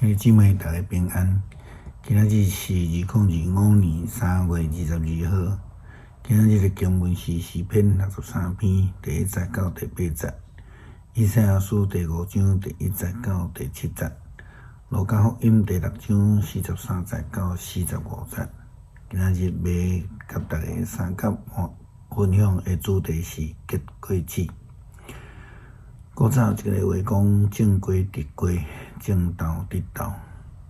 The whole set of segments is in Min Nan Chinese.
兄弟姊妹，大家平安。今仔日是2025年3月22號。今仔日的經文是詩篇63篇第一節到第八節，以賽亞書第五章第一節到第七節，路加福音第六章43節到45節。今仔日欲佮大家相佮分享的主題是結果子。古早有一個話講：種瓜得瓜，種豆得豆。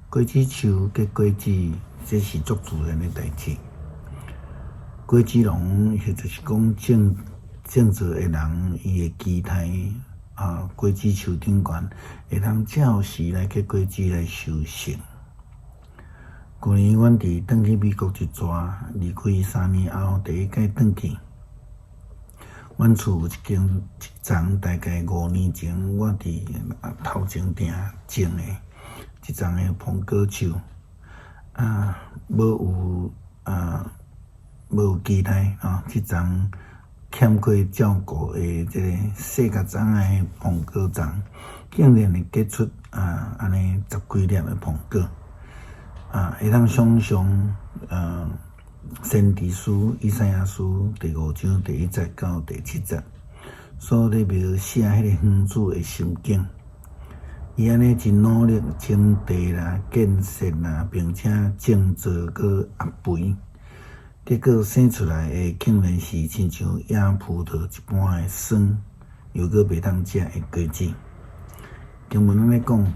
果子樹結果子，這是足自然的代誌。果子農或者是講種種植的人，伊會期待啊，果子樹頂懸會通照時來結果子來收成。舊年阮佇轉去美國這逝，離開3年後第一擺轉去。阮厝有一間一叢，大概5年前我佇頭前埕種的一叢的蘋果樹，啊，無有期待吼，這叢欠過照顧的這个細甲叢的蘋果叢，竟然會結出啊按呢十幾粒的蘋果，啊，會當想像啊。先知書以賽亞書第五章第一節到第七節，所咧描寫彼个園主的心境。伊按呢真努力種地啦、建設啦，並且種植閣掖肥，結果生出來的竟然是親像野葡萄一般的酸，又閣袂當食的果子。經文按呢講：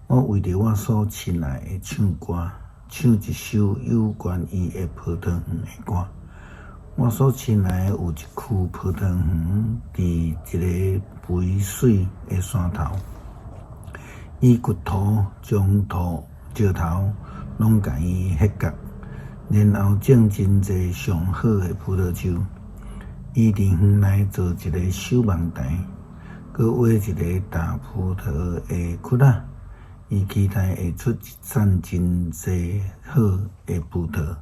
我為著我所親愛的唱歌。唱一首有關伊的葡萄園的歌。我所親愛的有一區葡萄園，佇一个肥水的山頭，伊掘土將土石頭攏共伊彼角，然後種真濟上好的葡萄樹。伊佇園內造一个守望台，閣畫一个大葡萄的窟仔。伊期待會出產真濟好的葡萄，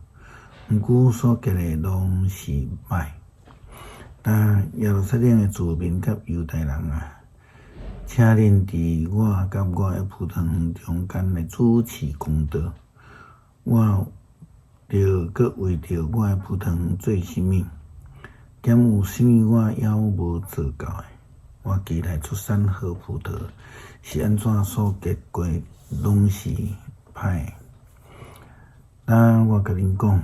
毋過所結的攏是歹。但耶路撒冷的子民佮猶大人啊，請恁佇我佮我的葡萄園中間來主持公道。我著閣為著我的葡萄園做啥物？敢有啥物我猶無做到的？我期待出產好葡萄，是按怎所結果攏是歹的？但我共恁講，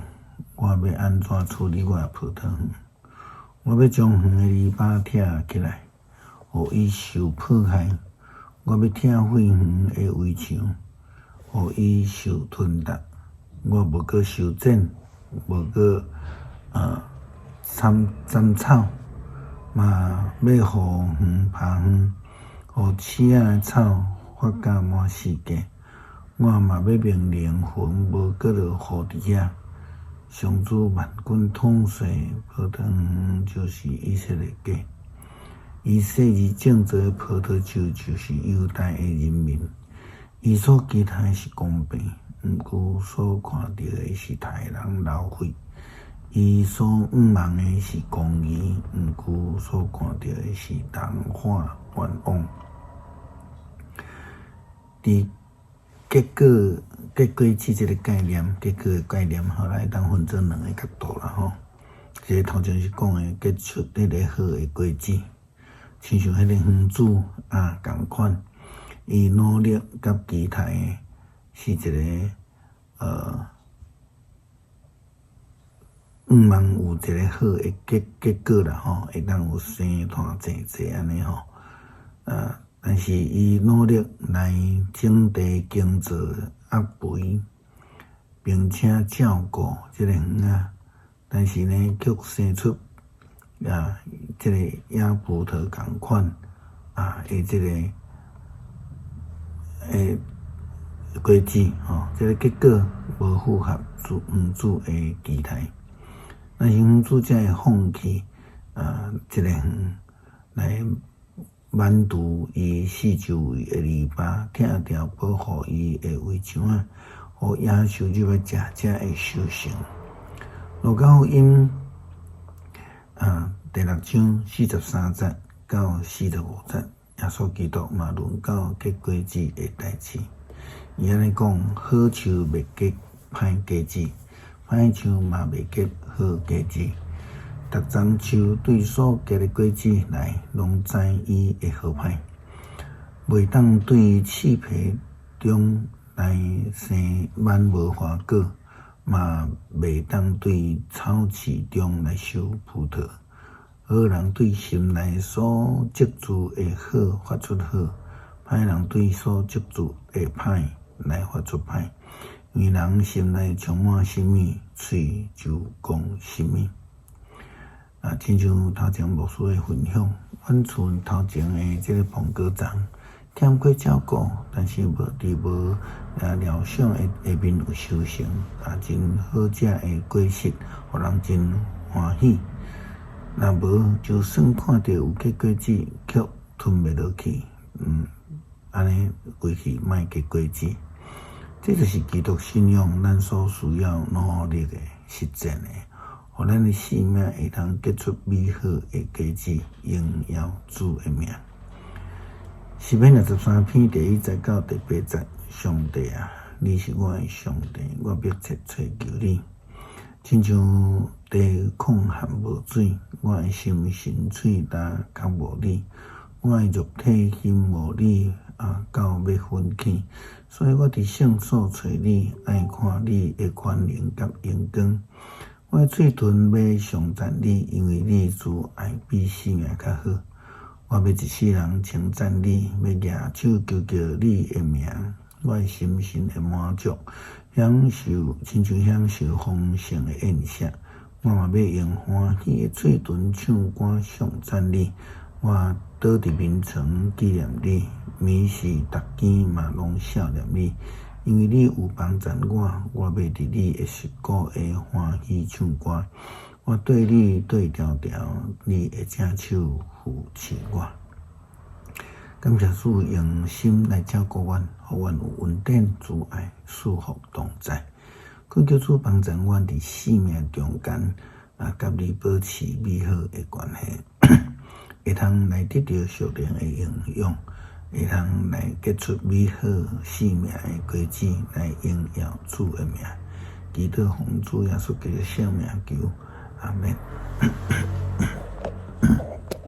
我欲按怎處理我的葡萄園？我欲將園的籬笆拆起來，予伊受迫害；我欲拆毀園的圍牆，予伊受吞噬。我無閣修剪，無閣斬斬草。嘛欲予園耙園，予刺仔的草發甲滿四界。我嘛欲命令雲無閣落雨佇遐。上主萬軍統帥葡萄園就是以色列家，伊細膩種植的葡萄樹就是猶大的人民。伊所期待的是公平，毋過所看著的是刣人流血。伊所向望的是公義，毋過所看著的是人喊冤枉。佇結果結果子這个概念，結果的概念，吼，來當分做兩个角度啦，吼。一个頭前是講的結出彼个好的果子，親像彼个園主啊仝款，伊努力佮期待的是一个向望有一个好的結結果啦，吼，會當有生湠濟濟按呢吼，啊，但是伊努力來種地、耕作、掖肥，並且照顧這个園仔，但是呢，卻生出啊，這个野葡萄仝款啊，的這个的果子吼，這个結果無符合主園主的期待。但是園主才會放棄啊，這个園來挽除伊四周圍的籬笆，拆掉保護伊的圍牆仔，予野獸入來食，才會收成。路加福音啊，第六章43節到45節，耶穌基督嘛論到結果子的代誌。伊按呢講，好樹袂結歹果子，歹樹嘛袂結好果子。逐叢樹對所結的果子來，攏知伊的好歹。袂當對刺皮中來生挽無花果，嘛袂當對草刺中來收葡萄。好人對心內所積聚的好發出好，歹人對所積聚的歹來發出歹。因為人心內充滿啥物，喙就講啥物。啊，親像頭前牧師的分享，阮厝頭前的這个蘋果欉欠缺照顧，但是無佇無料想的下面有收成，啊，真好食的果實，予人真歡喜。若無，就算看著有結果子，卻吞袂落去，按呢規氣莫結果子。這就是基督信仰咱所需要努力的實踐的，予咱的生命會當結出美好的果子，榮耀主的名。詩篇63篇第1節到第8節，上帝啊，你是我的上帝，我迫切揣求你。親像地曠旱無水，我的心神喙焦渴慕你，我的肉體欣慕你啊，到欲昏去。所以我佇聖所揣你，愛看你的權能佮榮光。我的喙唇欲頌讚你，因為你慈愛比性命較好。我欲一世人稱讚你，欲舉手求叫你的名。我的心神會滿足，享受親像享受豐盛的宴席。我嘛欲用歡喜的喙唇唱歌頌讚你。我倒佇眠床紀念你，暝時逐更嘛攏想念你，因為你有幫贊我，我欲佇你的實骨下歡喜唱歌。我對你對牢牢，你的正手扶持我。感謝主用心來照顧阮，予阮有恩典、慈愛、賜福同在。懇求主幫助阮佇生命中間啊，佮你保持美好的關係，會通來得著屬靈的營養，會通來結出美好生命的果子，來榮耀主的名。祈禱奉主耶穌基督聖名求，阿們。